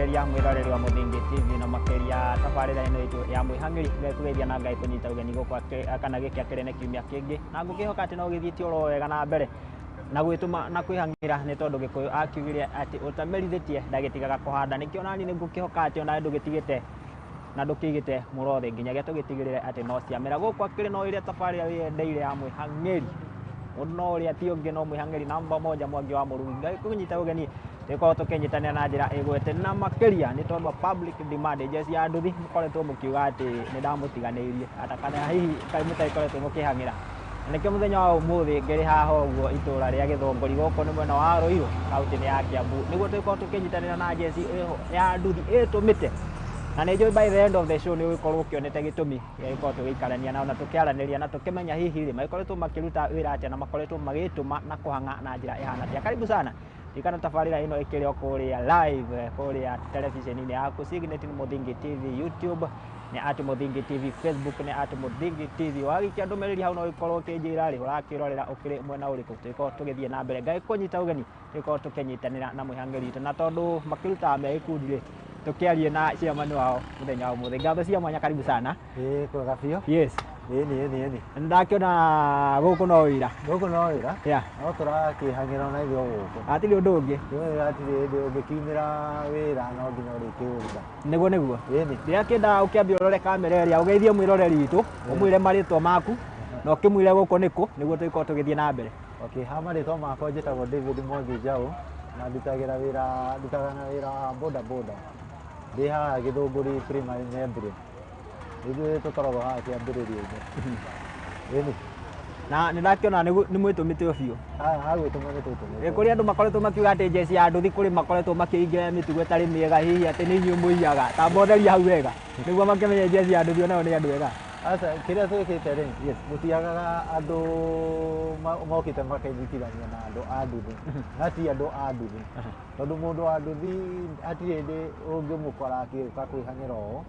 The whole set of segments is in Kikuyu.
Makĩria mwĩroreri wa Mũthingi TV na makĩria tabarĩra ĩno itũ ya mwĩhang'ĩri, ngekũgeithia na Ngai kũnyita ũgeni gũkũ kana gĩkĩ akĩrĩ nĩ kiumia kĩngĩ, na ngũkĩhoka atĩ no gĩthiĩte oro wega na mbere na gwĩtũma na kwĩhang'ĩra, nĩ tondũ Gĩkũyũ akiugire atĩ ũtamerithĩtie ndagĩtigaga kũhanda. Nĩkĩo nani nĩ ngũkĩhoka atĩ onawe ndũgĩtigĩte na ndũkĩigĩte mũro thĩ nginyagia tũgĩtigĩrĩre atĩ no ciamera. Gũkũ akĩrĩ no ĩrĩa tabarĩra wĩyendeire ya mwĩhang'ĩri, mũndũ no ũrĩa ti ũngĩ no mwĩhang'ĩri namba moja, Mwangi wa Mũrungu. Ngai kũnyita ũgeni tũgĩkorwo tũkĩnyitanĩra na njĩra ĩgwete, na makĩria nĩ tondũ wa public demand, jeci ya nduthi mũkoretwo mũkiuga atĩ nĩ ndamũtiganĩirie ata kana hihi kaĩ mũtagĩkoretwo mũkĩhang'ĩra, na nĩkĩo mũthenya wa ũmũthĩ ngĩrĩ haha ũguo itũra rĩa Gĩthũngũri, gũkũ nĩ mwena wa Ruiru, kaunti-inĩ ya Kiambu, nĩguo tũgĩkorwo tũkĩnyitanĩra na jeci ya nduthi ĩtũmĩte, na nĩ njũĩ by the end of the show nĩ ũgĩkorwo ũkĩonete gĩtũmi gĩa gũkorwo tũgĩikarania nao na tũkĩaranĩria na tũkĩmenya hihi rĩ magĩkoretwo makĩruta wĩra atĩa na makoretwo magĩtũma na kũhang'a na njĩra ĩhana atĩa. Karibu sana. Ririkana tabarĩra ĩno ĩkĩrĩ o kũrĩa live kũrĩa televisheni-inĩ yaku, Signet nĩ Mũthingi TV, YouTube nĩ @MũthingiTV, Facebook nĩ @MũthingiTV. Wagĩikia ndũmĩrĩri hau no ũgĩkorwo ũkĩnjĩra rĩ ũrakĩrorera ũkĩrĩ mwena ũrĩkũ, tũgĩkorwo tũgĩthiĩ na mbere. Ngai kũnyita ũgeni tũgĩkorwo tũkĩnyitanĩra na mwĩhang'ĩri witũ, na tondũ makĩrutaga me gĩkundi rĩ, tũkĩarie na chairman wao mũthenya wa ũmũthĩ. Ngatho cia mwanya, karibu sana. Ĩĩ, kwega biũ. Yes. Ĩni, ĩni, ĩni. Ndakĩona gũkũ no wĩra. Gũkũ no wĩra. Yeah. No tũrakĩhang'ĩra ona ithuĩ o gũkũ. Hatirĩ ũndũ ũngĩ. Hatirĩ hĩndĩ ũngĩkiumĩra wĩra no nginya ũrĩkĩũruta. Nĩguo, nĩguo. Ĩni. Ndĩrakĩenda ũkĩambia ũrore kamera ĩrĩa, ũgeithie mwĩroreri witũ, ũmwĩre marĩtwa maku na ũkĩmwĩre gũkũ nĩkũ, nĩguo tũgĩkorwo tũgĩthiĩ na mbere. Okay, ha marĩtwa makwa njĩtagwo David Mwangi Njaũ, na ndutagĩra wĩra, ndutaga na wĩra wa boda boda. Ndĩ haha Gĩthũngũri Primary Nembro. Ithuĩ tũkoragwo haha kĩambĩrĩria-inĩ. Ĩni. Na nĩ ndakĩona nĩ mwĩtũmĩte o biũ. Haha gwĩtũma nĩ twĩtũmĩte. Kũrĩ andũ makoretwo makiuga atĩ jeci ya nduthi kũrĩ makoretwo makĩingĩra mĩtugo ĩtarĩ mĩega, hihi atĩ nĩ inyuĩ mũiyaga. Ta mbotheria hau wega nĩguo makĩmenye jeci ya nduthi onayo nĩ andũ ega. Aca, kĩrĩa twĩkĩte rĩ, gũtiagaga andũ mokĩte makenyitithania na andũ a nduthi, na ti andũ a nduthi, tondũ mũndũ wa nduthi hatirĩ hĩndĩ ũngĩmũkora akĩũka kwĩhang'ĩra ũũ,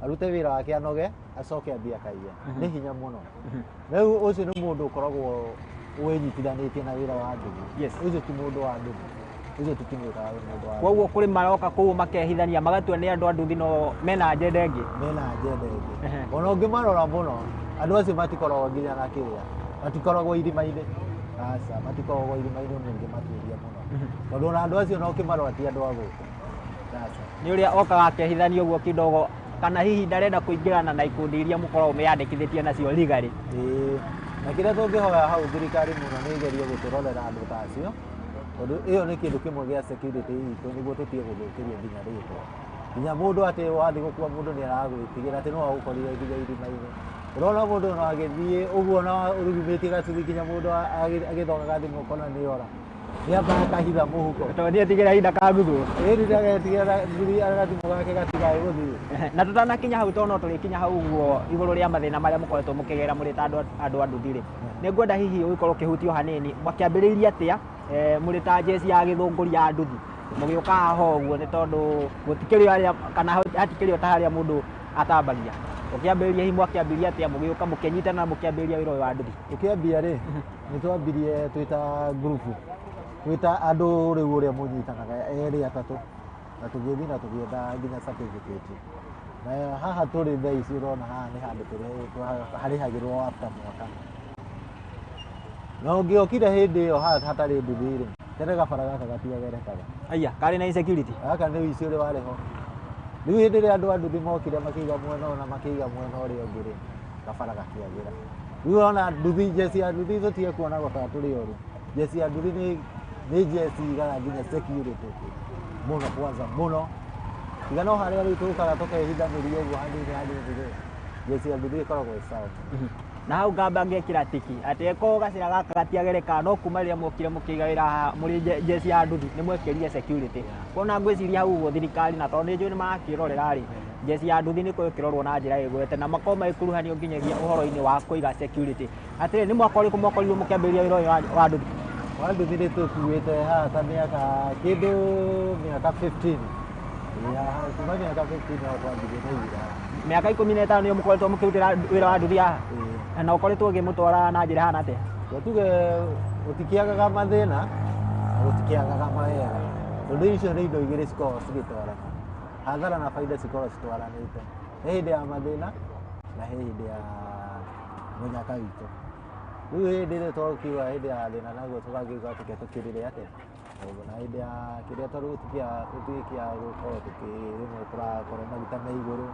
arute wĩra wake anoge, acoke ambie akaiye, nĩ hinya mũno. Rĩu ũcio nĩ mũndũ ũkoragwo wĩnyitithanĩtie na wĩra wa nduthi. Ũcio ti mũndũ wa nduthi, ũcio tũtimwĩtaga mũndũ wa Koguo kũrĩ maroka kũu makehithania magatua nĩ andũ a nduthi, no mena agenda ĩngĩ. Mena agenda ĩngĩ. Ona ũngĩmarora mũno, andũ acio matikoragwo nginya na kĩrĩa, matikoragwo irima-inĩ, aca, matikoragwo irima-inĩ ũngĩmatuĩria mũno, tondũ ona andũ acio no ũkĩmarora ti andũ a gũkũ, aca. Nĩ ũrĩa okaga akehithania ũguo kidogo, kana hihi ndarenda kũingĩrana na ikundi iria mũkoragwo mwĩyandĩkithĩtie nacio legally. Ĩĩ, na kĩrĩa tũngĩhoya hau thirikari mũno nĩ ĩgerie gũtũrorera andũ ta acio, tondũ ĩyo nĩ kĩndũ kĩmwe gĩa security itũ, nĩguo tũtige gũthũkĩrio nginya rĩtwa, nginya mũndũ atĩ wathiĩ gũkua mũndũ nĩ aragwĩtigĩra atĩ no agũkorire nginya irima-inĩ. Ũrona mũndũ ona agĩthiĩ ũguo na ũrurumĩtie gacuthi, nginya mũndũ agĩthongaga thimũ ũkona nĩ ora, nĩ amba akahitha mũhuko. Tondũ nĩ etigĩra hihi ndakaguthwo. Ĩni, ndagetigĩra gathimũ gake gatigae gũthiĩ. Na tũtanakinya hau, tondũ no tũrĩkinya hau ũguo igũrũ rĩa mathĩna marĩa mũkoretwo mũkĩgera mũrĩ ta andũ a nduthi rĩ, nĩ ngwenda hihi ũgĩkorwo ũkĩhutio hanini, mwakĩambĩrĩirie atĩa mũrĩ ta jeci ya Gĩthũngũri ya nduthi mũgĩũka haha ũguo, nĩ tondũ gũtikĩrĩ harĩa kana hatikĩrĩ o ta harĩa mũndũ atambagia ũkĩambĩrĩria, hihi mwakĩambirie atĩa mũgĩũka mũkĩnyitana na mũkĩambĩrĩria wĩra ũyũ wa nduthi? Ũkĩambia rĩ, nĩ twambirie twĩ ta ngurubu, twĩ ta andũ rĩu ũrĩa mũnyitanaga erĩ atatũ, na tũgĩthiĩ na tũgĩetha nginya certificate, na haha tũrĩ thaa ici ũrona haha nĩ handũ harĩhagĩrwo after mwaka. Na ũngĩokire hĩndĩ ĩyo haha hatarĩ nduthi rĩ, tene gabara gaka gatiagerekaga. Aya karĩ na insecurity. Gaka nĩ ũici ũrĩa warĩ ho. Rĩu hĩndĩ ĩrĩa andũ a nduthi mokire makĩiga mwena ũyũ na makĩiga mwena ũrĩa ũngĩ rĩ, gabara gakĩagĩra. Rĩu ũrona nduthi, jeci ya nduthi tũtige kuonagwo ta tũrĩ oru. Jeci ya nduthi nĩ jeci igaga nginya security mũno, kwanza mũno. Tiga no harĩa rĩu tũkaga tũkehithanĩria ũguo hanini hanini rĩ, jeci ya nduthi ĩkoragwo ĩ sawa. Na hau ngamba ngekĩra tiki atĩ eko gacĩra gaka gatiagerekaga, no kuma rĩrĩa mwokire mũkĩiga wĩra haha mũrĩ jeci ya nduthi nĩ mwekĩrire security. Kuona ngwĩciria hau ũguo thirikari, na tondũ nĩ njũĩ nĩ marakĩrorera rĩ, jeci ya nduthi nĩ ĩkĩrorwo na njĩra ĩgwete na makorwo magĩkuruhanio nginyagia ũhoro-inĩ wa kũiga security. Atĩrĩ, nĩ mwaka ũrĩkũ mwakorirwo mũkĩambĩrĩria wĩra ũyũ wa nduthi? Wa nduthi nĩ tũkuĩte haha ta mĩaka kĩndũ mĩaka 15. Kuma mĩaka 15 no twambirie na igira. Mĩaka 15 nĩyo mũkoretwo mũkĩrutĩra wĩra wa nduthi haha? Ĩĩ. Na ũkoretwo ũgĩmũtwara na njĩra ĩhana atĩa? Tuge gũtikĩagaga mathĩna na gũtikĩagaga mawega, tondũ icio nĩ indo igĩrĩ cikoragwo cigĩtwarana. Hathara na baida cikoragwo citwaranĩte. He hĩndĩ ya mathĩna na he hĩndĩ ya mũnyaka witũ. Rĩu hĩndĩ ĩrĩa twakiuga hĩndĩ ya thĩna naguo tũgakiuga tũke tũkĩrĩre atĩa ũguo, na hĩndĩ ya kĩrĩa tondũ gũtigĩkia gũkorwo tũkĩrĩmwo tũrakorwo maguta me igũrũ.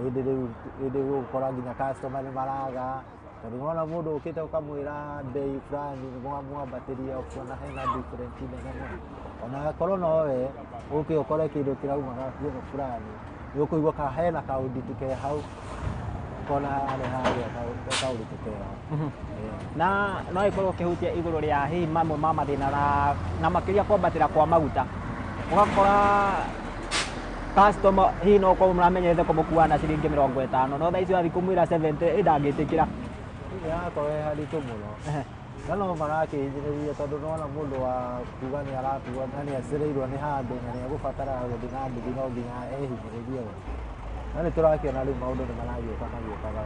Hĩndĩ rĩu hĩndĩ ũgũkora nginya customer nĩ maraga, tondũ nĩwona mũndũ ũkĩte ũkamwĩra bei fulani mwamwambatĩria ũkona hena difference nene mũno. Ona akorwo nowe ũke ũkore kĩndũ kĩrauma gabiro fulani, nĩ ũkũigua ka hena kaũnditũ ke hau, ũkona nĩ hagĩa kaũritũ ke ho. Na no ĩkorwo ũkĩhutia igũrũ rĩa hihi mamwe ma mathĩna na makĩria kwambatĩra kwa maguta, ũgakora customer hihi no ũkorwo mũramenyerete kũmũkua na ciringi 50, no thaa ici wathiĩ kũmwĩra 70 ndangĩtĩkĩra. Nĩ harakorwo he haritũ mũno, na no marakĩhinyĩrĩria tondũ nĩwona mũndũ wa kuga nĩ arakua na nĩ acereirwo nĩ handũ na nĩ egũbatara gũthiĩ na nduthi, no nginya ehinyĩrĩrie we. No nĩ tũrakĩona rĩu maũndũ nĩ maragĩũka magĩũkaga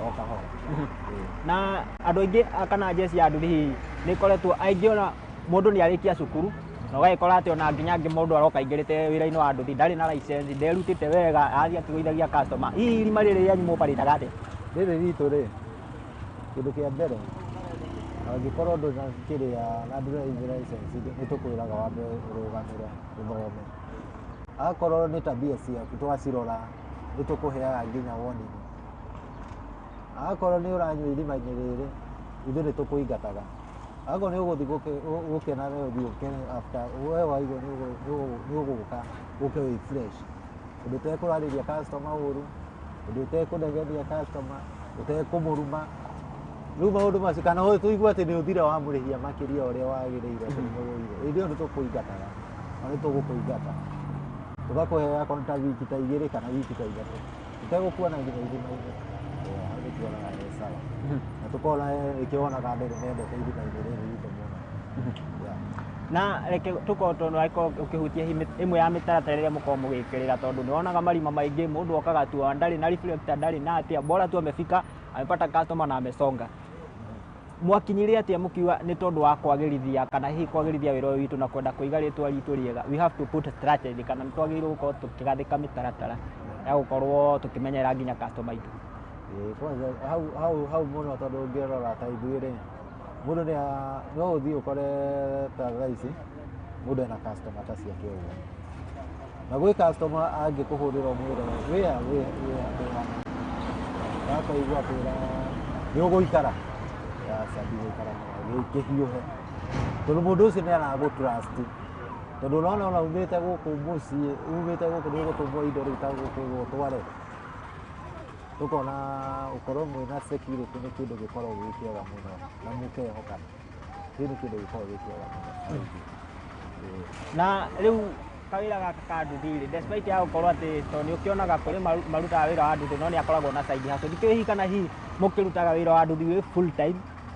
o kahora. Na andũ aingĩ kana njeci ya nduthi hihi nĩ ĩkoretwo aingĩ, ona mũndũ nĩ arĩkia cukuru na ũgagĩkora atĩ ona nginya angĩ mũndũ aroka aingĩrĩte wĩra-inĩ wa nduthi ndarĩ na license, nderutĩte wega, athiĩ akĩgũithagia customer. Hihi irima rĩrĩ rĩanyu mũparĩtaga atĩa? Rĩrĩ ritũ rĩ, kĩndũ kĩa mbere angĩkorwo ndũna kĩrĩa na ndũrĩ license, nĩ tũkwĩraga wambe ũrũgamĩre ũthome. Akorwo nĩ tabia ciaku twacirora, nĩ tũkũheaga nginya warning. Akorwo nĩ ũranyua irima-inĩ rĩrĩ, ithuĩ nĩ tũkũingataga. Akorwo nĩ ũgũthiĩ gũkena, we ũthiĩ ũkene after we waigua nĩ ũgũka ũke wĩ fresh, ũndũ ũtekũrarĩria customer ũru, ũndũ ũtekũnegenia customer, ũtekũmũruma, rĩu maũndũ macio, kana tũigue atĩ nĩ ũthire wamũrĩhia makĩria ũrĩa wagĩrĩire atĩ nĩ mũgũire, hĩndĩ ĩyo nĩ tũkũingataga na nĩ tũgũkũingata tũgakũhe akorwo nĩ ta wiki ta 2 kana wiki ta 3 tũtegũkuona nginya irima-inĩ. Hau nĩ tuonaga he sawa, na tũkona nĩkĩo wonaga andũ nĩ mendete irima-inĩ rĩrĩ ritũ mũno. Na reke tũkorwo tondũ angĩkorwo ũkĩhutia hihi ĩmwe ya mĩtaratara ĩrĩa mũkoragwo mũgĩkĩrĩra, tondũ nĩ wonaga marima maingĩ mũndũ okaga tu ndarĩ na reflector, ndarĩ na atĩa, bora tu amefika, amepata customer na amesonga. Mwakinyire atĩa mũkiuga nĩ tondũ wa kwagĩrithia kana hihi kwagĩrithia wĩra ũyũ witũ na kwenda kũiga rĩtwa ritũ rĩega, we have to put strategy, kana nĩ twagĩrĩirwo gũkorwo tũkĩgathĩka mĩtaratara ya gũkorwo tũkĩmenyerera nginya customer aitũ? Ĩĩ, kwanza hau hau hau mũno, tondũ ũngĩrora ta ithuĩ rĩ, mũndũ nĩ no ũthiĩ ũkore ta thaa ici mũndũ ena customer ta ciake ũguo, na gwĩ customer angĩkũhũrĩra ũmwĩre wĩa wĩ wĩ hana, wakaigua kwĩra nĩ ũgũikara, aca ndigũikara mũno kĩhiũhe, tondũ mũndũ ũcio nĩ aragũ trust, tondũ ũrona ona umĩte gũkũ mũciĩ, umĩte gũkũ nĩ ũgũtũmwo indo rĩu ta gũkũ ũguo ũtware, tũkona gũkorwo mwĩna security nĩ kĩndũ gĩkoragwo gĩ kĩega mũno na mũkehokana, kĩu nĩ kĩndũ gĩkoragwo gĩ kĩega mũno. Na rĩu kawĩra gaka ka nduthi rĩ, despite ya gũkorwo atĩ tondũ nĩ ũkĩonaga kũrĩ marutaga wĩra wa nduthi no nĩ akoragwo na side hustle, ndikĩũĩ hihi kana hihi mũkĩrutaga wĩra wa nduthi wĩ full time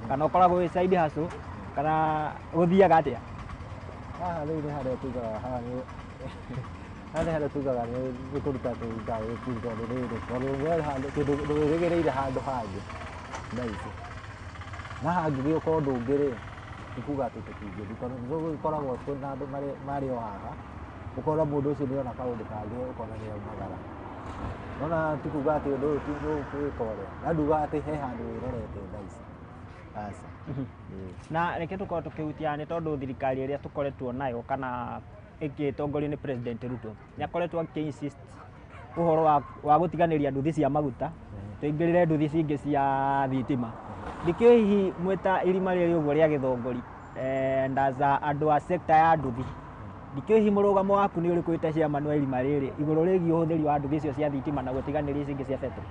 kana ũkoragwo wĩ side hustle kana gũthiaga atĩa? Haha rĩu nĩ harĩa tugaga, haha nĩ haha nĩ harĩa tugaga nĩ kũruta tũrutaga wĩ full, tondũ rĩrĩ tondũ we handũ kĩndũ ndwĩrĩgĩrĩire handũ hangĩ thaa ici, na hangĩgĩũka ũndũ ũngĩ rĩ, ti kuga atĩ tũtingĩthiĩ, tondũ nĩ tũgĩkoragwo twĩna andũ marĩ o haha, ũkona mũndũ ũcio nĩ ona kaũndũ kangĩ, ũkona nĩ aumagara. Nona ti kuga atĩ ũndũ ũyũ ti gwĩka ũrĩa, na ndugaga atĩ he handũ wĩrorete thaa ici, aca. Na reke tũkorwo tũkĩhutia nĩ tondũ thirikari ĩrĩa tũkoretwo nayo kana ĩgĩtongorio nĩ President Ruto nĩ akoretwo akĩ insist ũhoro wa gũtiganĩria nduthi cia maguta tũingĩrĩre nduthi cingĩ cia thitima. Ndikĩũĩ hihi mwĩta irima rĩrĩ ũguo rĩa Gĩthũngũri, ndaza andũ a sector ya nduthi, ndikĩũĩ hihi mũrũgamo waku nĩ ũrĩkũ wĩ ta chairman wa irima rĩrĩ igũrũ rĩgiĩ ũhũthĩri wa nduthi icio cia thitima na gũtiganĩria ici ingĩ cia betũrũ?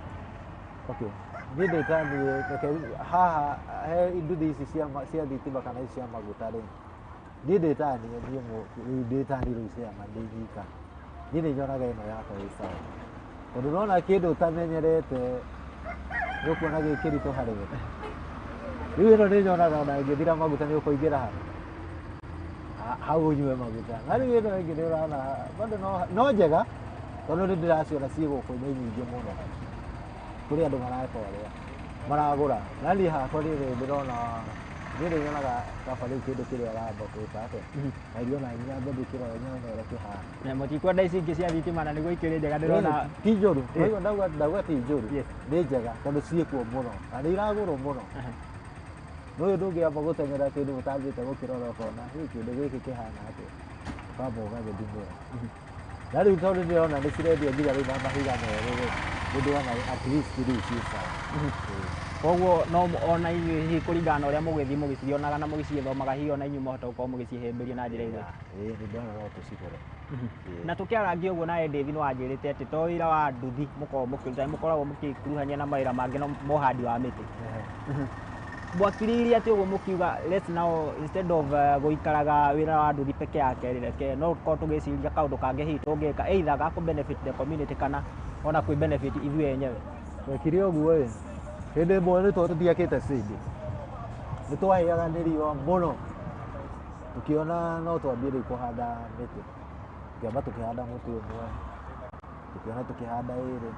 Okay, niĩ ndĩ ta niĩ, reke haha he nduthi ici cia thitima kana ici cia maguta rĩ, niĩ ndĩ ta niĩ, niĩ ndĩ ta niĩ rĩu chairman ndĩ nyika, niĩ nĩ nyonaga ĩno yakwa ĩ sawa, tondũ nona kĩndũ ũtamenyerete nĩ ũkuona gĩ kĩritũ harĩ we. Rĩu ĩno nĩ nyonaga ona ĩngĩthira maguta nĩ ũkũingĩra hau ũnyue maguta, na rĩu ĩno ĩngĩ nĩ ũrona bado no njega, tondũ nĩ ndĩraciona ciĩ gũkũ nĩ nyingĩ mũno, kũrĩ andũ mareka ũrĩa maragũra, na niĩ hakwa niĩ nĩ ndĩrona Niĩ nĩ nyonaga kaba rĩu kĩndũ kĩrĩa wamba gwĩka atĩa, na irio na nyambe ndĩkĩrore nyone ũrĩa kĩhana. Na mũtikwenda ici ingĩ cia thitima na nĩguo ikĩrĩ njega ndĩrona. Ti njũru. Waigua ndauga ti njũru. Yes. Nĩ njega tondũ ciĩkuo mũno na nĩ iragũrwo mũno. No ũyũ ndũngĩamba gũteng'era kĩndũ ũtambĩte gũkĩrora ũkona "Hĩ, kĩndũ gĩkĩ kĩhana atĩa, ũkamba ũgagĩthimĩra. Na rĩu tondũ ndĩrona nĩ cirendio nginya rĩu na mahiga merũ rĩ, nĩ ndĩrona at least rĩu ciĩ sawa. Ĩĩ. Koguo no ona inyuĩ hihi kũringana na ũrĩa mũgĩthiĩ mũgĩcionaga na mũgĩciĩthomaga, hihi ona inyuĩ mwahota gũkorwo mũgĩcihĩmbĩria na njĩra ĩmwe. Ĩĩ, nĩ ndĩrona no tũcigũre. Ĩĩ. Na tũkĩarangia ũguo na Edith nĩ wanjĩrĩte atĩ to wĩra wa nduthi mũkoragwo mũkĩruta, nĩ mũkoragwo mũgĩkuruhania na mawĩra mangĩ na ũhandi wa mĩtĩ. Mwakirĩrĩirie atĩ ũguo mũkiuga let's now instead of gũikaraga wĩra wa nduthi peke yake rĩ, reke no tũkorwo tũgĩciria kaũndũ kangĩ hihi tũngĩka either ga kũ benefit the community kana ona kwĩ benefit ithuĩ enyewe. Twekire ũguo ĩ, hĩndĩ ĩmwe nĩ tũthiakĩte cindi, nĩ twahĩaga nĩ riũa mũno, tũkĩona no twambie rĩu kũhanda mĩtĩ, tũkĩamba tũkĩhanda mũtĩ ũmwe, tũkĩona tũkĩhanda ĩrĩ,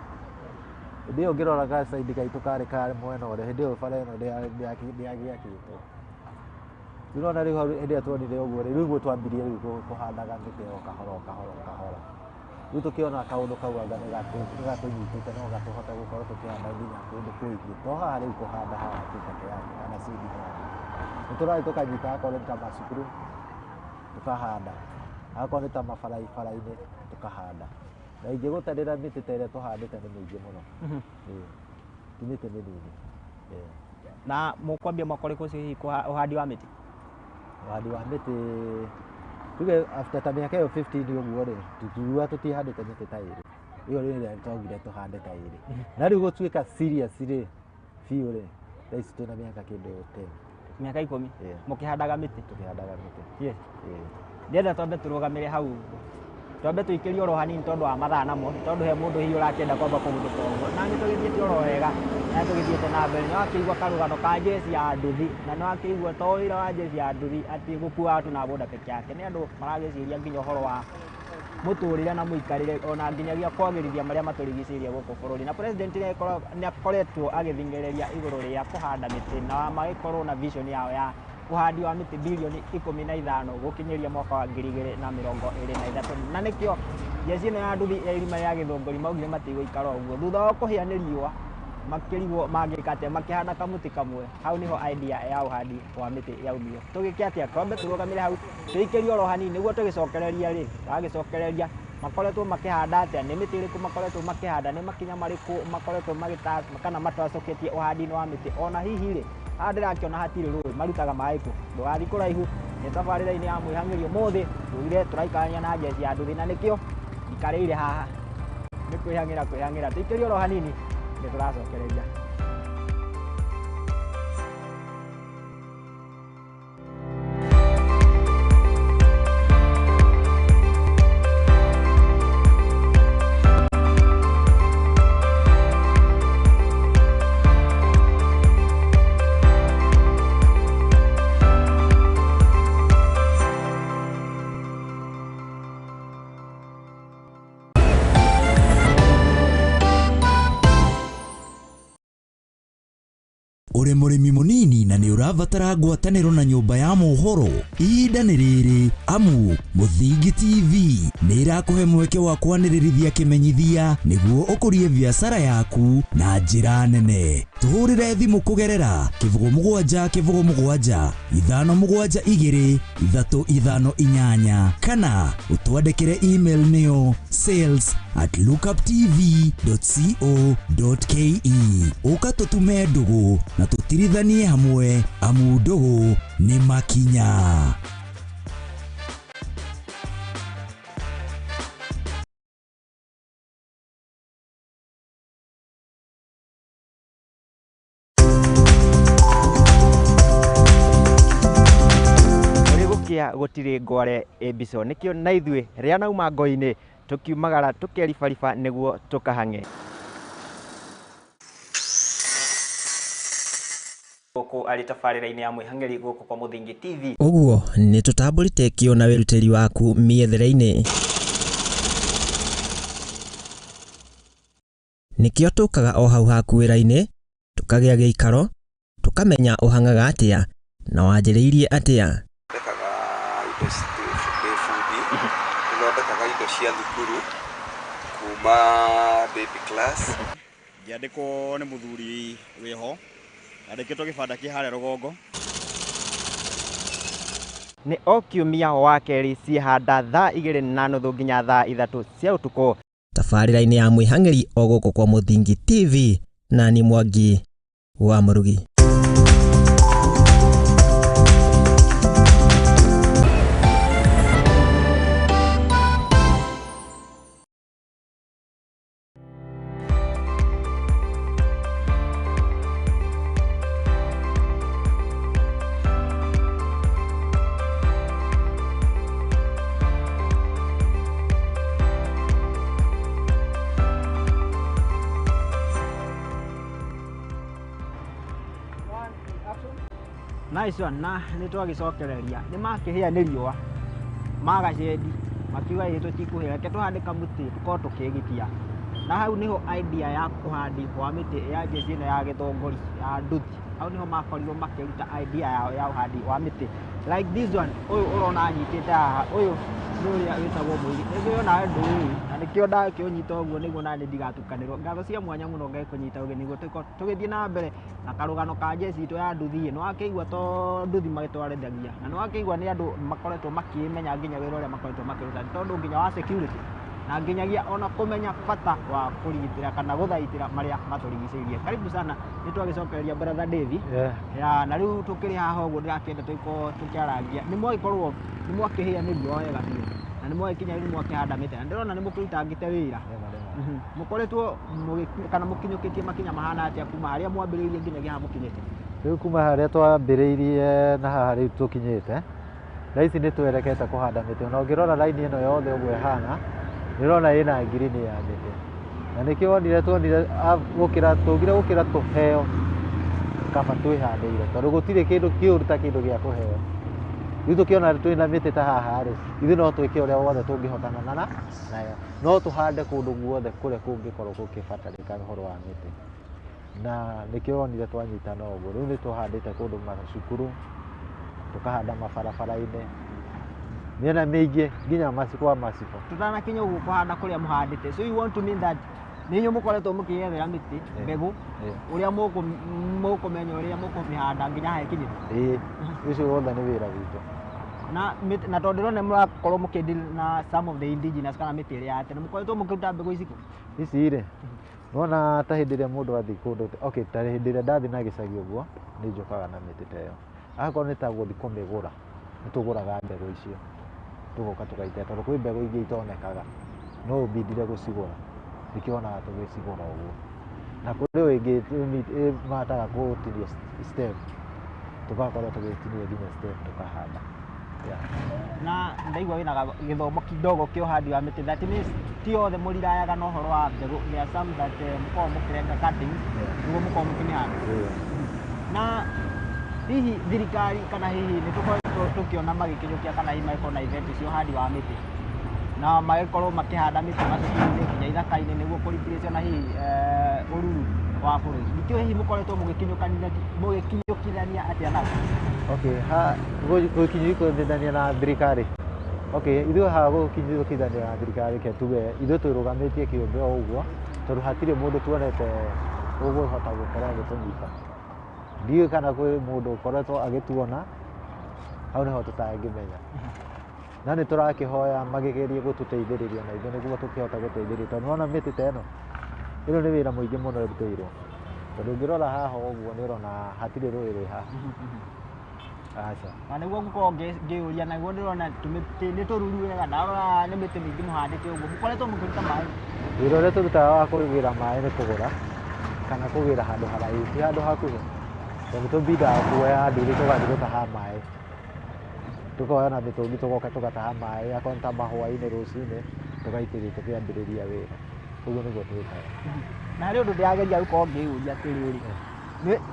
hĩndĩ ĩyo ngĩrora gacaindi gaitũ karĩ ka mwena ũrĩa, hĩndĩ ĩyo bara ĩno ndĩagĩakĩtwo. Rĩu nĩwona rĩu hau hĩndĩ ĩrĩa tuonire ũguo rĩ, rĩu nĩguo twambirie rĩu kũhandaga mĩtĩ o kahora o kahora o kahora. Rĩu tũkĩona kaũndũ kau anga nĩ gatũnyitĩte no gatũhote gũkorwo tũkĩhanda nginya kũndũ kũingĩ. To haha rĩu kũhanda haha tu peke yake kana seed yake. Nĩ tũrathiĩ tũkanyita akorwo nĩ ta macukuru tũkahanda, akorwo nĩ ta mabarabara-inĩ tũkahanda. Na ingĩgũtarĩra mĩtĩ ta ĩrĩa tũhandĩte nĩ mĩingĩ mũno. Ĩĩ, ti mĩtĩ mĩnini. Ĩĩ. Na mũkwambia mwaka ũrĩkũ ũcio hihi ũhandi wa mĩtĩ? Ũhandi wa mĩtĩ tuge after ta mĩaka ĩyo 15 ũguo rĩ, tũkiuga tũtihandĩte mĩtĩ ta ĩrĩ. Ĩyo nĩ ĩrĩa twaugire tũhande ta ĩrĩ. Na rĩu gũtuĩka serious rĩ, biũ rĩ, thaa ici twĩna mĩaka kĩndũ 10. Mĩaka 10? Yeah. Mũkĩhandaga mĩtĩ? Tũkĩhandaga mĩtĩ. Yes. Ĩĩ. Ndĩrenda twambe tũrũgamĩre hau ũguo. Twambe tũikĩrie oro hanini tondũ wa mathaa namo, tondũ he mũndũ hihi ũrakĩenda kwamba kũguthũka ũguo. Na nĩ tũgĩthiĩte oro wega, na nĩ tũgĩthiĩte na mbere. Nĩ wakĩigua karũgano ka njeci ya nduthi, na nĩ wakĩigua to wĩra wa njeci ya nduthi atĩ gũkua watu na boda peke yake. Nĩ andũ maragĩciria nginya ũhoro wa mũtũrĩre na mũikarĩre, ona nginyagia kwagĩrithia marĩa matũrigicĩirie gũkũ bũrũri. Na president nĩ akoretwo agĩthing'ĩrĩria igũrũ rĩa kũhanda mĩtĩ, na magĩkorwo na vision yao ya ũhandi wa mĩtĩ bilioni 15 gũkinyĩria mwaka wa 2023. Na nĩkĩo njeci ĩno ya nduthi ya irima rĩa Gĩthũngũri maugire matigũikara ũguo. Thutha wa kũhĩa nĩ riũa, makĩrigwo mangĩka atĩa, makĩhanda kamũtĩ kamwe. Hau nĩho idea ya ũhandi wa mĩtĩ yaumire. Tũgĩke atĩa? Twambe tũrũgamĩre hau, tũikĩrie oro hanini nĩguo tũgĩcokereria rĩ, twagĩcokereria makoretwo makĩhanda atĩa, nĩ mĩtĩ ĩrĩkũ makoretwo makĩhanda, nĩ makinya marĩkũ makoretwo magĩta kana matwacũkĩtie ũhandi-inĩ wa mĩtĩ. Ona hihi rĩ, haha ndĩrakĩona hatirĩ rũĩ, marutaga maĩ kũ? Ndũgathiĩ kũraihu, nĩ tabarĩra-inĩ ya mwĩhang'ĩrio ũmũthĩ, tugire tũraikarania na njeci ya nduthi na nĩkĩo njikarĩire haha nĩ kwĩhang'ĩra kwĩhang'ĩra. Tũikĩrie oro hanini, nĩ tũracokereria. Ũrĩ mũrĩmi mũnini na nĩ ũrabatara ngwatanĩro na nyũmba ya mohoro, ihinda nĩ rĩrĩ, amu Mũthingi TV nĩ ĩrakũhe mweke wa kwanĩrĩrithia kĩmenyithia nĩguo ũkũrie biacara yaku na njĩra nene. Tũhũrĩre thimũ kũgerera 07 07 5 7 2 3 5 8 kana ũtwandĩkĩre email nĩyo sales@lookuptv.co.ke. Ũka tũtume ndũgũ na tũtirithanie hamwe, amu ndũgũ nĩ makinya. Kũrĩ gũkĩa gũtirĩ ngware ĩmbico, nĩkĩo na ithuĩ rĩa nauma ngo-inĩ tũkiumagara tũkeribariba nĩguo tũkahang'e. Gũkũ arĩ tabarĩra-inĩ ya mwĩhang'ĩri gũkũ kwa Mũthingi TV. Ũguo nĩ tũtambũrĩte kĩo na wĩrutĩri waku mĩethere-inĩ. Nĩkĩo tũkaga o hau haku wĩra-inĩ, tũkagĩa gĩikaro, tũkamenya ũhang'aga atĩa, Na wanjĩrĩirie atĩa? Thondekaga indo ndĩ bundi, nĩthondekaga indo cia thukuru kuma baby class. Ngĩandĩkwo nĩ mũthuri wĩho, andĩkĩtwo gĩbanda kĩ harĩa rũgongo. Nĩ o kiumia wa kerĩ ciĩhanda thaa 2:30 nginya thaa 3 cia ũtukũ. Tabarĩra-inĩ ya mwĩhang'ĩri o gũkũ kwa Mũthingi TV na ni Mwangi wa Mũrugi. Nice one, na nĩ twagĩcokereria nĩ makĩhĩa nĩ riũa magacendi makiuga ĩ tũtikũhĩa, reke tũhande kamũtĩ tũkorwo tũkĩgitia. Na hau nĩho idea ya ũhandi wa mĩtĩ ya njeci ĩno ya gĩthũngũri ya nduthi, hau nĩho makorirwo makĩruta idea yao ya ũhandi wa mĩtĩ like this one. Ũyũ ũrona anyitĩte haha, ũyũ nĩ ũrĩa wĩtagwo mũigi, nĩngĩũĩ onawe ndũũĩ, na nĩkĩo ndakĩũnyita ũguo nĩguo nani ndigatukanĩrwo. Ngatho cia mwanya mũno Ngai kũnyita ũgeni nĩguo tũkorwo tũgĩthiĩ na mbere na karũgano ka njeci itũ ya nduthi. Nĩ wakĩigua to nduthi magĩtwarithagia, na nĩ wakĩigua nĩ andũ makoretwo makĩmenya nginya wĩra ũrĩa makoretwo makĩruta, nĩ tondũ nginya wa security na nginyagia ona kũmenya bata wa kũrigitĩra kana gũthaitĩra marĩa matũrigicĩirie. Karibu sana, nĩ twagĩcokereria brother Davy. Ya, na rĩu tũkĩrĩ haha ũguo ndĩrakĩenda tũgĩkorwo tũkĩarangia. Nĩ mwagĩkorwo nĩ mwakĩhĩa nĩ riũa wega biũ, na nĩ mwagĩkinya rĩu mwakĩhanda mĩtĩ, na ndĩrona nĩ mũkĩrutangĩte wĩra. Mũkoretwo kana mũkinyũkĩtie makinya mahana atĩa kuma harĩa mwambĩrĩirie nginyagia haha mũkinyĩte? Rĩu kuma harĩa twambĩrĩirie na haha rĩu tũkinyĩte, thaa ici nĩ twerekete kũhanda mĩtĩ. Ona ũngĩrora raini ĩno yothe ũguo ĩhana, nĩ ũrona ĩna ngirini ya mĩtĩ. Na nĩkĩo wonire tuonire gũkĩra tũgire gũkĩra tũheo kaba twĩhandĩire, tondũ gũtirĩ kĩndũ kĩũru ta kĩndũ gĩa kũheo. Rĩu tũkĩona twĩna mĩtĩ ta haha rĩ, ithuĩ no twĩke ũrĩa wothe tũngĩhotana nayo. No tũhande kũndũ guothe kũrĩa kũngĩkorwo gũkĩbatarĩka ũhoro wa mĩtĩ. Na nĩkĩo wonire twanyitana ũguo. Rĩu nĩ tũhandĩte kũndũ macukuru, tũkahanda mabarabara-inĩ, mĩena mĩingĩ nginya maciko wa macibũ. Tũtanakinya ũguo kũhanda kũrĩa mũhandĩte, so you want to mean that nĩ inyuĩ mũkoretwo mũkĩyethera mĩtĩ, mbegũ, ũrĩa mũkũmenya ũrĩa mũkũmĩhanda nginya haha ĩkinyĩte? Ĩĩ, ũcio wothe nĩ wĩra witũ. Na na tondũ ndĩrona mũrakorwo mũkĩ na some of the indigenous kana mĩtĩ ĩrĩa ya tene, mũkoretwo mũkĩruta mbegũ ici kũ? Ici rĩ, nĩwona ta hĩndĩ ĩrĩa mũndũ athiĩ kũndũ, okay, ta hĩndĩ ĩrĩa ndathiĩ na gĩcagi ũguo, nĩ njũkaga na mĩtĩ ta ĩyo. Akorwo nĩ ta gũthiĩ kũmĩgũra, nĩ tũgũraga mbegũ icio, tũgoka tũgaita, tondũ kwĩ mbegũ ingĩ itonekaga, no ũbindire gũcigũra, nĩkĩo wonaga tũgĩcigũra ũguo. Na kũrĩ ĩngĩ ĩmataga gũtinia stem, tũgakorwo tũgĩtinia nginya stem tũkahanda. Na ndaigua wĩna gĩthomo kidogo kĩa ũhandi wa mĩtĩ, that means ti othe mũrirayaga na ũhoro wa mbegũ, there are some that mũkoragwo mũkĩrenga cuttings nĩguo mũkorwo mũkĩmĩhanda. Na hihi thirikari kana hihi nĩ tũkoretwo tũkĩona magĩkinyũkia kana hihi magĩkorwo na event cia ũhandi wa mĩtĩ, na magĩkorwo makĩhanda mĩtĩ macukuru-inĩ nginya ithaka-inĩ nĩguo kũ na hihi ũruru wa bũrũri. Nĩkĩo hihi mũkoretwo mũgĩkinyũkithania atĩa nao? Okay, ha gũkinyũkithania na thirikari. Okay, ithuĩ haha gũkinyũkithania na thirikari, ke tuge ithuĩ twĩrũgamĩtie kĩũmbe o ũguo, tondũ hatirĩ mũndũ tuonete ũgũhota gũkorwo agĩtũnyita. Ndiũĩ kana kwĩ mũndũ ũkoretwo agĩtuona, hau nĩho tũtangĩmenya. Na nĩ tũrakĩhoya magĩgerie gũtũteithĩrĩria na ithuĩ nĩguo tũkĩhota gũteithĩrĩria, tondũ nĩwona mĩtĩ ta ĩno, ĩno nĩ wĩra mũingĩ mũno ĩrutĩirwo. Tondũ ũngĩrora haha ũguo nĩ ũrona hatirĩ rũĩ rwĩ haha. Aca. Na nĩguo ngũkorwo ngĩũria, naguo ndĩrona tũmĩtĩ nĩ tũruru wega, ndarora nĩ mĩtĩ mĩingĩ mũhandĩte ũguo, mũkoretwo mũkĩruta maĩ? Wĩra ũrĩa tũrutaga wa kũgĩra maĩ nĩ kũgũra kana kũgĩra handũ haraihu, ti handũ hakuhĩ. Tondũ tũbindaga kuoya nduthi tũgathiĩ gũtaha maĩ. Tũkoya na mĩtũngi tũgoka tũgataha maĩ, akorwo nĩ ta mahwaĩ-inĩ rũcinĩ, tũgaitĩrĩria tũkĩambĩrĩria wĩra. Ũguo nĩguo twĩkaga. Na harĩ ũndũ ndĩrageria gũkorwo ngĩyũria atĩrĩrĩ,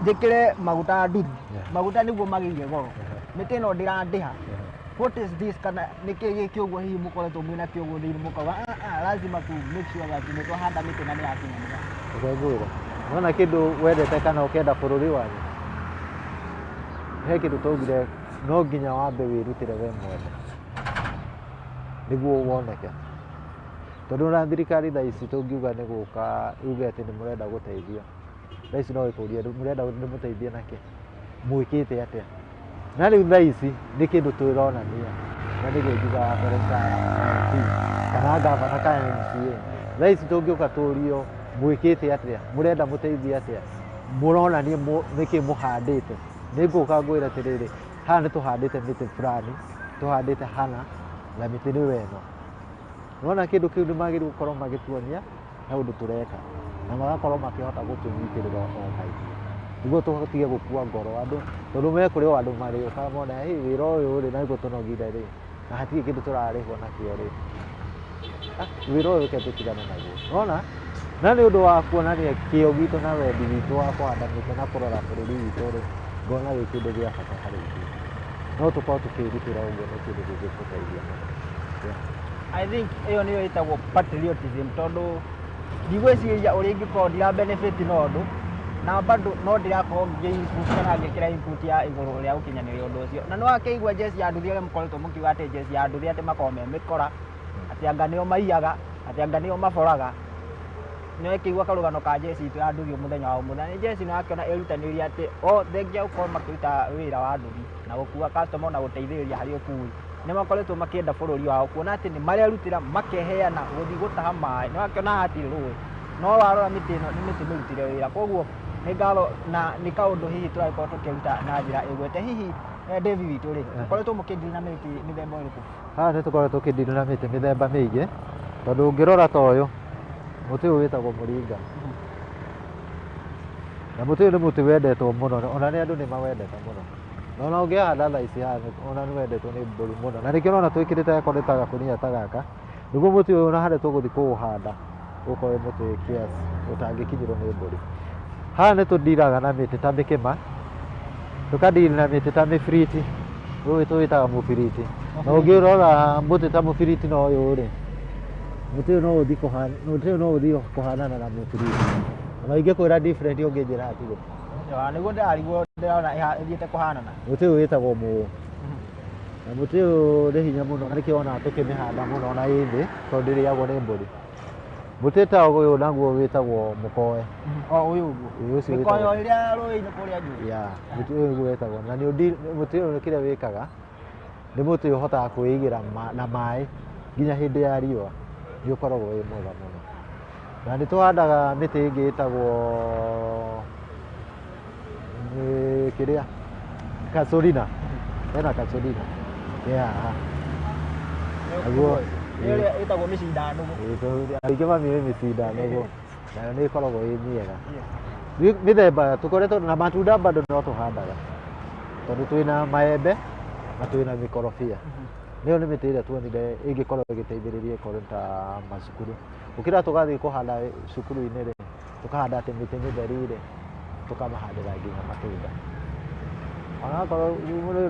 njĩkĩre maguta nduthi, maguta nĩguo magĩire goro, mĩtĩ ĩno ndĩrandĩha. What is this, kana nĩkĩ gĩkĩ ũguo hihi mũkoretwo mwĩna kĩo ũguo thĩinĩ mũkauga lazima tu make sure that nĩ twahanda mĩtĩ na nĩ yakinyanĩra? Reke ngwĩre, nĩwona kĩndũ wendete kana ũkenda bũrũri wanyu, He kĩndũ twaugire, no nginya wambe wĩrutĩre we mwene nĩguo woneke, tondũ ona thirikari thaa ici tũngiuga nĩ gũka yuge atĩ nĩ mũrenda gũteithio, thaa ici no ĩkũrie mũrenda ndĩmũteithie nakĩ, mwĩkĩte atĩa? Na rĩu thaa ici nĩ kĩndũ twĩronania, na nĩkĩo njugaga mbere ta MP kana gavana kana MCA. Thaa ici tũngĩũka tũrio mwĩkĩte atĩa, mũrenda mũteithie atĩa, mũronania nĩkĩ mũhandĩte, nĩ ngũka ngwĩre atĩrĩrĩ, haha nĩ tũhandĩte mĩtĩ fulani, tũhandĩte hana na mĩtĩ nĩyo ĩno. Nĩwona kĩndũ kĩu nĩ magĩrĩirwo gũkorwo magĩtuonia he ũndũ tũreka, na magakorwo makĩhota gũtũnyitĩrĩra o kaingĩ nĩguo tũtige gũkua ngoro andũ, tondũ me kũrĩ o andũ marĩũkaga mone, "Hey, wĩra ũyũ rĩ, na nĩguo tũnogire rĩ, na hatirĩ kĩndũ tũrarĩhwo nakĩo rĩ, wĩra ũyũ reke tũtigane naguo." Nĩwona, na nĩ ũndũ wa kuonania kĩo gitũ na wendi witũ wa kũhanda mĩtĩ na kũrora bũrũri witũ rĩ, ngona wĩ kĩndũ gĩa bata harĩ ithuĩ. No tũkorwo tũkĩrutĩra ũguo nĩ kĩndũ gĩgũtũteithia mũno. Yeah. I think ĩyo nĩyo ĩtagwo patriotism, tondũ ndigwĩciria ũrĩa ingĩkorwo ndira benefit na ũndũ na bado no ndĩrakorwo ngĩ input kana ngĩkĩra input ya igũrũ rĩa gũkinyanĩria ũndũ ũcio. Na nĩ wakĩigua jeshi ya nduthi, arĩa mũkoretwo mũkiuga atĩ jeshi ya nduthi atĩ makoragwo me mĩkora, atĩ anga nĩo maiyaga, atĩ anga nĩo maboraga. Nĩ wakĩigua karũgano ka jeshi itũ ya nduthi mũthenya wa ũmũthĩ, na nĩ jeshi nĩ wakĩona ĩrutanĩirie atĩ o thengia gũkorwo makĩruta wĩra wa nduthi na gũkua customer na gũteithĩrĩria harĩ ũkui, nĩ makoretwo makĩenda bũrũri wao, kuona atĩ nĩ marerutĩra makeheana gũthiĩ gũtaha maĩ. Nĩ wakĩona hatirĩ rũĩ, no warora mĩtĩ ĩno nĩ mĩtĩ mĩrutĩre wĩra. Koguo nĩ ngatho na nĩ kaũndũ hihi tũragĩkorwo tũkĩruta na njĩra ĩgwete. Hihi David witũ rĩ, mũkoretwo mũkĩndiri na mĩtĩ mĩthemba ĩrĩkũ? Haha nĩ tũkoretwo tũkĩndiri na mĩtĩ mĩthemba mĩingĩ, tondũ ũngĩrora ta ũyũ mũtĩ ũyũ wĩtagwo mũringa, na mũtĩ ũyũ nĩ mũtĩ wendetwo mũno, ona nĩ andũ nĩ mawendete mũno, na ona ũngĩhanda thaa ici haha ona nĩ wendetwo nĩ mbũri mũno. Na nĩkĩo ũrona twĩkĩrĩte gakorwo nĩ ta gakũnia ta gaka, nĩguo mũtĩ ũyũ ona harĩa tũgũthiĩ kũũhanda ũkorwo wĩ mũtĩ kiasi ũtangĩkinyĩrwo nĩ mbũri. Haha nĩ tũndiraga na mĩtĩ ta mĩkĩma, tũkadiri na mĩtĩ ta mĩbiriti, ũyũ tũwĩtaga mũbiriti. Na ũngĩrora mũtĩ ta mũbiriti na ũyũ rĩ, mũtĩ ũyũ no ũthiĩ kũhana, mũtĩ ũyũ no ũthiĩ kũhanana na mũbiriti. Ona ingĩkwĩra different ũngĩnjĩra hatirĩ. Nĩguo ndĩrarigwo, ndĩrona ĩthiĩte kũhanana. Mũtĩ ũyũ wĩtagwo mũũ, na mũtĩ ũyũ nĩ hinya mũno, na nĩkĩo wonaga tũkĩmĩhanda mũno na ĩ thĩ, tondũ ndĩrĩagwo nĩ mbũri. Mũtĩ ta ũyũ naguo wĩtagwo mũkoe. O ũyũ ũguo? Ĩĩ, ũcio. Mĩkoyo ĩrĩa rũĩ-inĩ kũrĩa njũĩ. Ya, mũtĩ ũyũ nĩguo wĩtagwo, na nĩ mũtĩ ũyũ kĩrĩa wĩkaga nĩ mũtĩ ũhotaga kwĩigĩra na maĩ nginya hĩndĩ ya riũa, nĩ ũkoragwo wĩ mwega mũno. Na nĩ tũhandaga mĩtĩ ĩngĩ ĩtagwo nĩ kĩrĩa kacorina, hena kacorina ya naguo. Nĩ ĩrĩa ĩtagwo mĩcinda nũgũ? Aingĩ mamĩũĩ mĩcinda nũgũ, nayo nĩ ĩkoragwo ĩ mĩega. Mĩthemba tũkoretwo na matunda bado no tũhandaga, tondũ twĩna maembe na twĩna mĩkorobia. Nĩyo nĩ mĩtĩ ĩrĩa tuonire ĩngĩkorwo ĩgĩteithĩrĩria ĩkorwo ta macukuru, gũkĩra tũgathiĩ kũhanda cukuru-inĩ rĩ, tũkahanda atĩ mĩtĩ mĩtheri rĩ, tũkamahandĩra nginya matunda. Onakorwo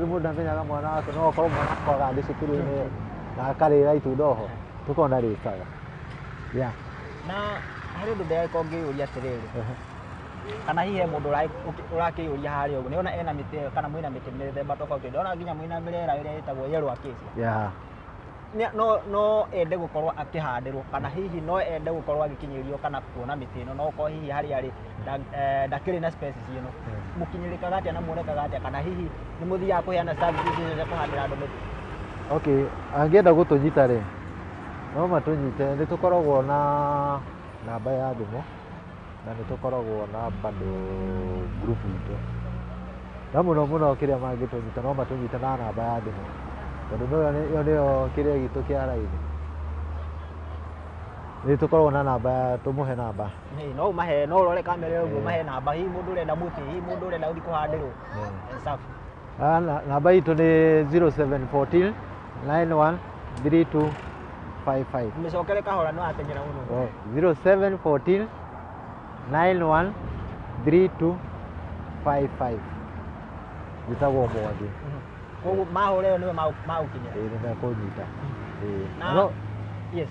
mũndũ ndamenyaga mwana wake, no okorwo mwana akoragwo athiĩ cukuru-inĩ na akarĩra itunda oho, tũkona rĩkaga. Yeah. Na harĩ ũndũ ndĩragĩkorwo ngĩyũria atĩrĩrĩ, kana hihi he mũndũ ũrakĩyũria harĩa ũguo, nĩona ena mĩtĩ ĩyo kana mwĩna mĩtĩ mĩthemba tofauti, ndĩrona nginya mwĩna mĩrera ĩrĩa ĩtagwo yellow acacia. No ende gũkorwo akĩhandĩrwo, kana hihi no ende gũkorwo agĩkinyĩrio kana kuona mĩtĩ ĩno, no ũkorwo hihi harĩa arĩ ndakĩrĩ na spaces ĩno, mũkinyĩrĩkaga atĩa na muonekaga atĩa, kana hihi nĩ mũthiaga kũheana services icio cia kũhandĩra andũ mĩtĩ? Okay, angĩenda gũtũnyita rĩ, no matũnyite. Nĩ tũkoragwo na namba ya thimũ, na nĩ tũkoragwo na bado group itũ. No mũno mũno kĩrĩa mangĩtũnyita, no matũnyite na namba ya thimũ, tondũ ĩyo nĩyo kĩrĩa gitũ kĩa raithi. Nĩ tũkoragwo na namba ya tũmũhe namba. No ũmahe, no ũrore kamera ũguo, ũmahe namba, hihi mũndũ ũrenda mũtĩ, hihi mũndũ ũrenda gũthiĩ kũhandĩrwo and stuff. Namba itũ nĩ 0714 91 3255. Mĩcokere kahora, nĩ wateng'era mũno. Oh, 0714 91 3255. Njĩtagwo Mwangi. Koguo mahũra ĩyo nĩwe magũkinyĩra. Ĩĩ, nĩ mekũnyita. Ĩĩ. Na No, yes.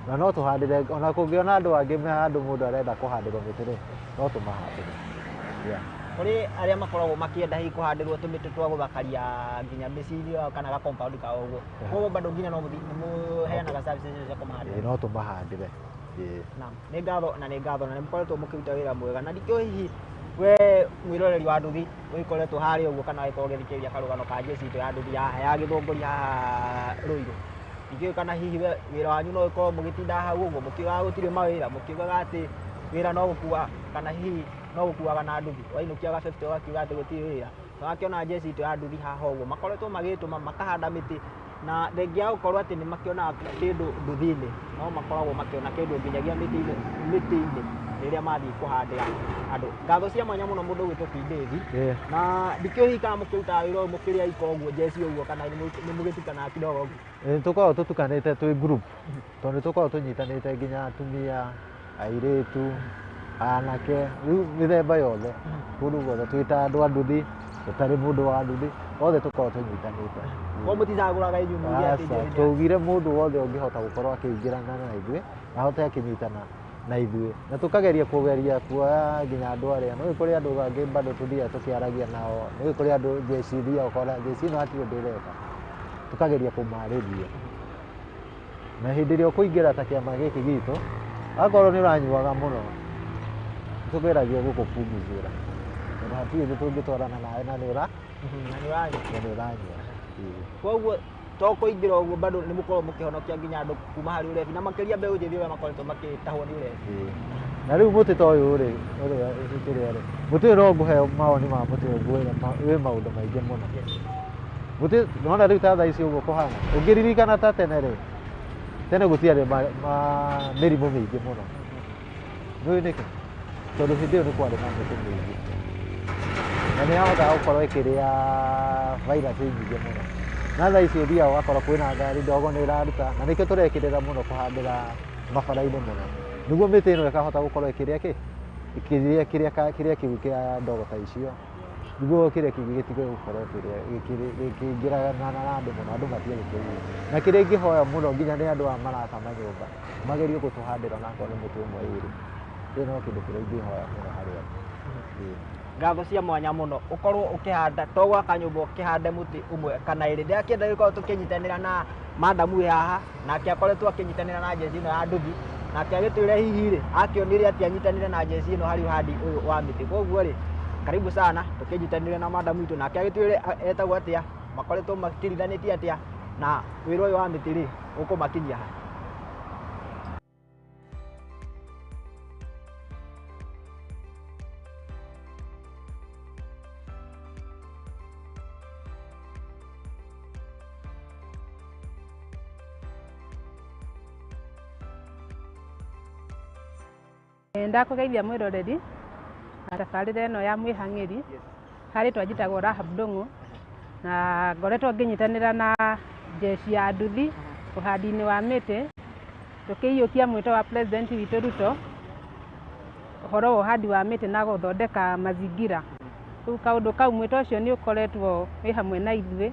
Na no tũhandĩre, ona kũngĩona andũ angĩ me handũ mũndũ arenda kũhandĩrwo mĩtĩ rĩ, no tũmahandĩre. Yeah. Kũrĩ arĩa makoragwo makĩenda hihi kũhandĩrwo tũmĩtĩ twa gũthakaria nginya mĩciĩ-inĩ yao kana ga compound kao ũguo. Koguo bado nginya no mũthi nĩ mũheanaga services icio cia kũmahandĩra? Ĩĩ, no tũmahandĩre. Ĩĩ. Naam, nĩ ngatho na nĩ ngatho na nĩ mũkoretwo mũkĩruta wĩra mwega na ndikĩũĩ hihi we mwĩroreri wa nduthi ũgĩkoretwo harĩa ũguo kana ũgĩkorwo ũgĩthikĩrĩria karũgano ka njeci itũ ya nduthi ya ya Gĩthũngũri haha Rũirũ, ndikĩũĩ kana hihi we wĩra wanyu no ũkorwo mũgĩtinda hau ũguo mũkiugaga gũtirĩ mawĩra, mũkiugaga atĩ wĩra no gũkua kana hihi no gũkuaga na nduthi, wainũkia ga 50 ũgakiuga atĩ gũtirĩ wĩra. Nĩwakĩona njeci itũ ya nduthi haha ũguo makoretwo magĩtũma makahanda mĩtĩ na thengia ya gũkorwo atĩ nĩ makĩonaga kĩndũ nduthi-inĩ, no makoragwo makĩona kĩndũ nginyagia mĩtĩ-inĩ mĩtĩ-inĩ rĩrĩa mathiĩ kũhandĩra andũ. Ngatho cia mwanya mũno mũndũ ũgwĩtwo Pindĩthi. Na ndikĩũĩ hihi kana mũkĩrutaga wĩra ũyũ mũkĩrĩ aika ũguo njeci ũguo kana nĩ mũgĩtukanaga kidogo ũguo? Nĩ tũkoragwo tũtukanĩte twĩ group tondũ nĩ tũkoragwo tũnyitanĩte nginya atumia, airĩtu, anake, rĩu mĩthemba yothe kũndũ guothe twĩ ta andũ a nduthi, tũtarĩ mũndũ wa nduthi, othe tũkoragwo tũnyitanĩte. Koguo mũticagũraga inyuĩ muge atĩ Aca, njeci nĩ twaugire mũndũ wothe ũngĩhota gũkorwo akĩingĩrana na ithuĩ ahote akĩnyitana na ithuĩ na tũkageria kũgeria kuoya nginya andũ arĩa nĩ kũrĩ andũ angĩ bado tũthiaga tũkĩaragia nao, nĩ kũrĩ andũ njeci ithiaga ũkora njeci ĩno hatirĩ ũndũ ĩreka, tũkageria kũmarĩria. Na hĩndĩ ĩrĩa ũkũingĩra ta kĩama gĩkĩ gitũ, akorwo nĩ ũranyuaga mũno, nĩ tũgeragia gũkũpunguzĩra tondũ hatirĩ ũndũ tũngĩtwarana nawe na nĩ ũra na nĩ ũranyua. Na nĩ ũranyua. Koguo to kũingĩra ũguo bado nĩ mũkoragwo mũkĩhonokia nginya andũ kuma harĩ ũrebi na makĩria mbeũ njĩthĩ ũrĩa makoretwo makĩtahwo nĩ ũrebi. Na rĩu mũtĩ ta ũyũ rĩ, ũrĩa kĩrĩa rĩ, mũtĩ ũyũ no ngũhe mawoni ma mũtĩ ũyũ ngwĩre wĩ maũndũ maingĩ mũno. Mũtĩ nĩwona rĩu ta thaa ici ũguo kũhana, ũngĩririkana ta tene rĩ, tene gũtiarĩ mĩrimũ mĩingĩ mũno. Nĩũĩ nĩkĩ? Tondũ hĩndĩ ĩyo nĩ kwarĩ na mĩtĩ mĩingĩ. Na nĩ yahotaga gũkorwo ĩkĩrĩa virus nyingĩ mũno. Na thaa ici ũthiaga ũgakora kwĩna ngari ndogo nĩ ĩraruta, na nĩkĩo tũrekĩrĩra mũno kũhandĩra mabara-inĩ mũno. Nĩguo mĩtĩ ĩno ĩkahota gũkorwo ĩkĩrĩa kĩ? Ĩkĩrĩa kĩrĩa kĩu kĩa ndogo ta icio. Nĩguo kĩrĩa kĩngĩ gĩtige gũkorwo gĩkĩingĩrana na andũ mũno, andũ matige gũkĩrĩa. Na kĩrĩa ingĩhoya mũno nginya nĩ andũ aya maraka manyũmba, magerie gũtũhandĩra onakorwo nĩ mũtĩ ũmwe ĩrĩ. Ĩyo no kĩndũ kĩrĩa ingĩhoya mũno harĩ andũ. Ngatho cia mwanya mũno ũkorwo ũkĩhanda to gwaka nyũmba ũkĩhande mũtĩ ũmwe kana ĩrĩ. Ndĩrakĩenda gũkorwo tũkĩnyitanĩra na madamu wĩ haha nake akoretwo akĩnyitanĩra na njeci ĩno ya nduthi nake agĩtwĩra hihi rĩ akĩonire atĩ anyitanĩre na njeci ĩno harĩ ũhandi ũyũ wa mĩtĩ. Koguo rĩ karibu sana tũkĩnyitanĩre na madamu witũ nake agĩtwĩre etagwo atĩa, makoretwo makirithanĩtie atĩa na wĩra ũyũ wa mĩtĩ rĩ ũkũmakinyia ha. Ndakũgeithia mwĩroreri na tabarĩra ĩno ya mwĩhang'ĩri harĩ twanjitagwo Rahab Ndung'u na ngoretwo ngĩnyitanĩra na jeshi ya nduthi ũhandi-inĩ wa mĩtĩ tũkĩiyũkia mwĩto wa president witũ Ruto ũhoro wa ũhandi wa mĩtĩ na gũthondeka mazingira. Rĩu kaũndũ kau mwĩto ũcio nĩ ũkoretwo wĩ hamwe na ithuĩ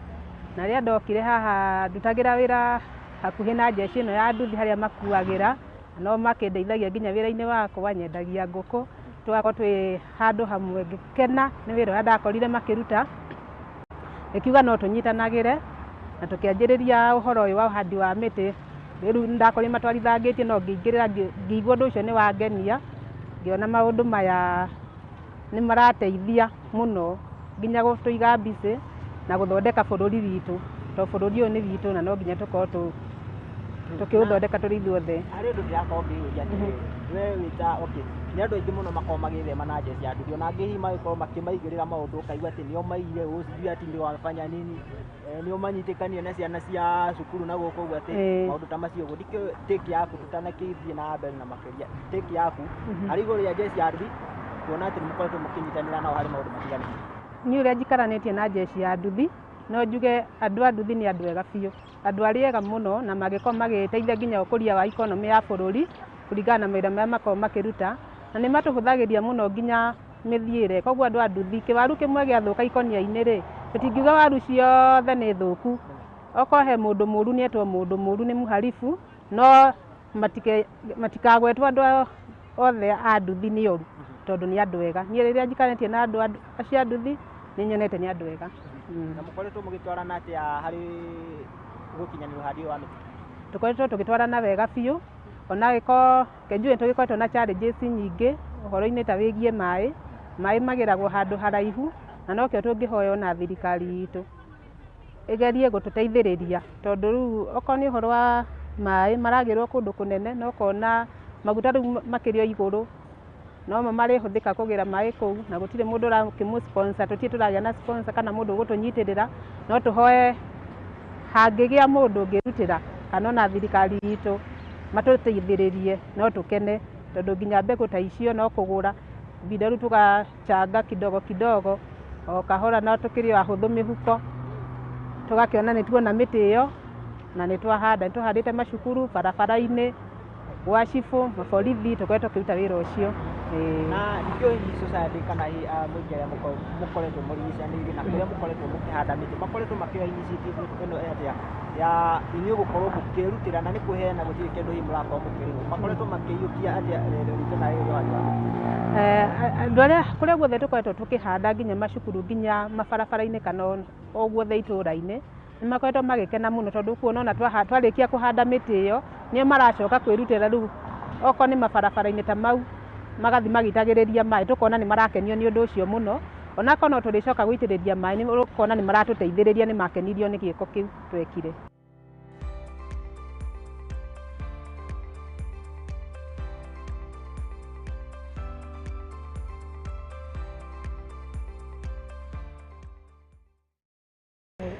na rĩrĩa ndokire haha ndutagĩra wĩra hakuhĩ na jeshi ĩno ya nduthi harĩa makuagĩra no makĩndeithagia nginya wĩra-inĩ wakwa nyendagia ngũkũ tũgakorwo twĩ handũ hamwe ngĩkena nĩ wĩra ũrĩa ndakorire makĩruta ngĩkiuga no tũnyitanagĩre na tũkĩanjĩrĩria ũhoro ũyũ wa ũhandi wa mĩtĩ. Rĩu ndakorire matwarithangĩtie no ngĩingĩrĩra ngĩigua ũndũ ũcio nĩ wangenia ngĩona maũndũ maya nĩ marateithia mũno nginya gũtũiga busy na gũthondeka bũrũri witũ tondũ bũrũri ũyũ nĩ witũ na no nginya tũkorwo tũkĩũthondeka tũrĩ ithuothe. Harĩ ũndũ ndĩrakorwo ngĩyũria atĩrĩrĩ, we wĩta okay, nĩ andũ aingĩ mũno makoragwo magĩthema na njeci ya nduthi ona angĩ hihi magĩkorwo makĩmaigĩrĩra maũndũ ũkaigua atĩ nĩo maiyire ũũ sijui ati ndio wamefanya nini, nĩo manyitĩkanire na ciana cia cukuru na gũkũ ũguo atĩ maũndũ ta macio ũguo. Ndikĩũĩ take yaku tũtanakĩthiĩ na mbere na makĩria, take yaku harĩ igũrũ rĩa njeci ya nduthi kuona atĩ nĩmũkoretwo mũkĩnyitanĩra nao harĩ maũndũ matiganĩte. Niĩ ũrĩa njikaranĩtie na njeci ya nduthi no njuge andũ a nduthi nĩ andũ ega biũ, andũ arĩa ega mũno na mangĩkorwo magĩteithia nginya ũkũria wa economy ya bũrũri kũringana na mawĩra marĩa makoragwo makĩruta na nĩ matũhũthagĩria mũno nginya mĩthiĩre. Koguo andũ a nduthi kĩwaru kĩmwe gĩathũka ikonia-inĩ rĩ tũtingiuga waru ciothe nĩ thũku, okorwo he mũndũ mũru nĩ etwo mũndũ mũru nĩ mũharibu no matikagwetwo andũ othe a nduthi nĩ oru. Tondũ nĩ andũ ega. Niĩ rĩrĩa njikarĩtie na andũ acio a nduthi nĩ nyonete nĩ andũ ega. Na mũkoretwo mũgĩtwarana atĩa harĩ gũkinyanĩra ũhandi ũyũ wa mĩtĩ? Tũkoretwo tũgĩtwarana wega biũ, ona angĩkorwo kenjue tũgĩkoretwo na challenges nyingĩ ũhoro-inĩ ta wĩgiĩ maĩ. Maĩ magĩragwo handũ haraihu, na nokĩo tũngĩhoya ona thirikari itũ ĩgerie gũtũteithĩrĩria, tondũ rĩu okorwo nĩ ũhoro wa maĩ maragĩrwo kũndũ kũnene, na ũkona maguta rĩu makĩrĩ o igũrũ, nomo marĩhũthĩka kũgĩra maĩ kũu, na gũtirĩ mũndũ ũrakĩmũ sponsor, tũtirĩ tũragĩa na sponsor kana mũndũ ũgũtũnyitĩrĩra. No tũhoe hangĩgĩa mũndũ ũngĩrutĩra kana ona thirikari itũ matũteithĩrĩrie, no tũkene, tondũ nginya mbegũ ta icio no kũgũra ihinda rĩu tũgachanga kidogo kidogo o kahora, no tũkĩrĩ o ahũthũ mĩhuko, tũgakĩona nĩ tuona mĩtĩ ĩyo na nĩ twahanda. Nĩ tũhandĩte macukuru, barabara-inĩ, gwa cibũ, maborithi, tũkoretwo tũkĩruta wĩra ũcio. Na ndikĩũĩ hihi society kana hihi mũingĩ arĩa mũkoretwo mũrigicanĩirie na kũrĩa mũkoretwo mũkĩhanda mĩtĩ makoretwo makĩoya initiative ĩno atĩa ya inyuĩ gũkorwo mũkĩrutĩra na nĩ kũheana gũtirĩ kĩndũ hihi mũrakorwo mũkĩrĩhwo, makoretwo makĩiyũkia atĩa rita rĩrĩ rĩa ũhandi wa mĩtĩ? Andũ arĩa kũrĩa guothe tũkoretwo tũkĩhanda, nginya macukuru, nginya mabarabara-inĩ, kana o guothe itũra-inĩ, nĩ makoretwo magĩkena mũno, tondũ kuona ona twarĩkia kũhanda mĩtĩ ĩyo nĩo maracoka kwĩrutĩra rĩu, okorwo nĩ mabarabara-inĩ ta mau magathiĩ magĩitagĩrĩria maĩ, tũkona nĩ marakenio nĩ ũndũ ũcio mũno. Onakorwo no tũrĩcoka gũitĩrĩria maĩ, nĩ ũkona nĩ maratũteithĩrĩria, nĩ makenirio nĩ gĩko kĩu twekire.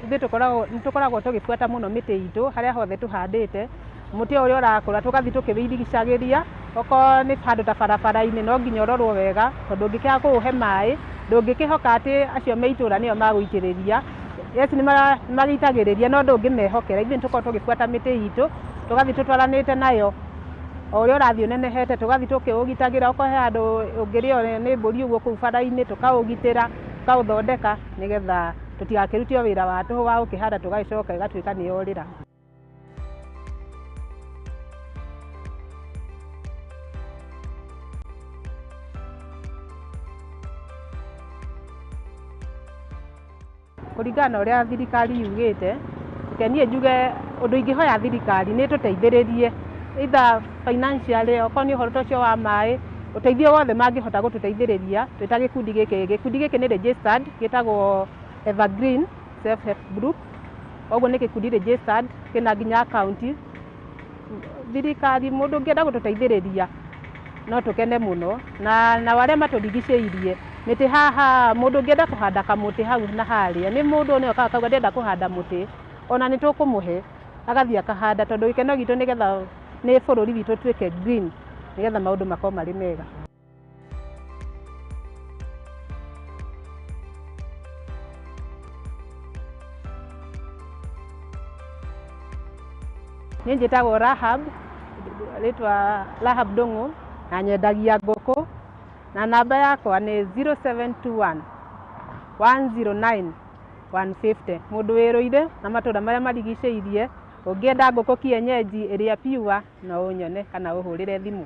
Ithuĩ nĩ tũkoragwo tũgĩbuata mũno mĩtĩ itũ harĩa hothe tũhandĩte, mũtĩ o ũrĩa ũrakũra tũgathiĩ tũkĩwĩirigicagĩria. Okorwo nĩ handũ ta barabara-inĩ, no nginya ũrorwo wega, tondũ ũngĩkĩaga kũũhe maĩ ndũngĩkĩhoka atĩ acio me itũra nĩo magũitĩrĩria. Yes, nĩ magĩitagĩrĩria, no ndũngĩmehokera. Ithuĩ nĩ tũkoragwo tũgĩbuata mĩtĩ itũ, tũgathiĩ tũtwaranĩte nayo o ũrĩa ũrathiĩ ũnenehete, tũgathiĩ tũkĩũgitagĩra. Okorwo he handũ ũngĩrĩo nĩ mbũri ũguo kũu bara-inĩ, tũkaũgitĩra, tũkaũthondeka, nĩgetha tũtigakĩrute o wĩra wa tũhũ wa gũkĩhanda tũgagĩcoka ĩgatuĩka nĩ yorĩra. Kũringana na ũrĩa thirikari yugĩte, reke niĩ njuge ũndũ ingĩhoya thirikari nĩ ĩtũteithĩrĩrie either financially, okorwo nĩ ũhoro ta ũcio wa maĩ, ũteithio wothe mangĩhota gũtũteithĩrĩria twĩ ta gĩkundi gĩkĩ. Gĩkundi gĩkĩ nĩ registered, gĩtagwo Evergreen Self Help Group, koguo nĩ gĩkundi registered, kĩna nginya account. Thirikari, mũndũ ũngĩenda gũtũteithĩrĩria no tũkene mũno, na arĩa matũrigicĩirie mĩtĩ haha, mũndũ ũngĩenda kũhanda kamũtĩ hau na harĩa, nĩ mũndũ nĩ okaga akauga ndĩrenda kũhanda mũtĩ, ona nĩ tũkũmũhe agathiĩ akahanda, tondũ gĩkeno gitũ nĩgetha nĩ bũrũri witũ ũtuĩke green, nĩgetha maũndũ makorwo marĩ mega. Niĩ njĩtagwo Rahab, rĩtwa Rahab Ndung'u, na nyendagia ngũkũ, na namba yakwa nĩ 0721 109 150. Mũndũ wĩrũire na matũra marĩa marigicĩirie, ũngĩenda ngũkũ kienyeji ĩrĩa pure, no ũnyone kana ũhũrĩre thimũ.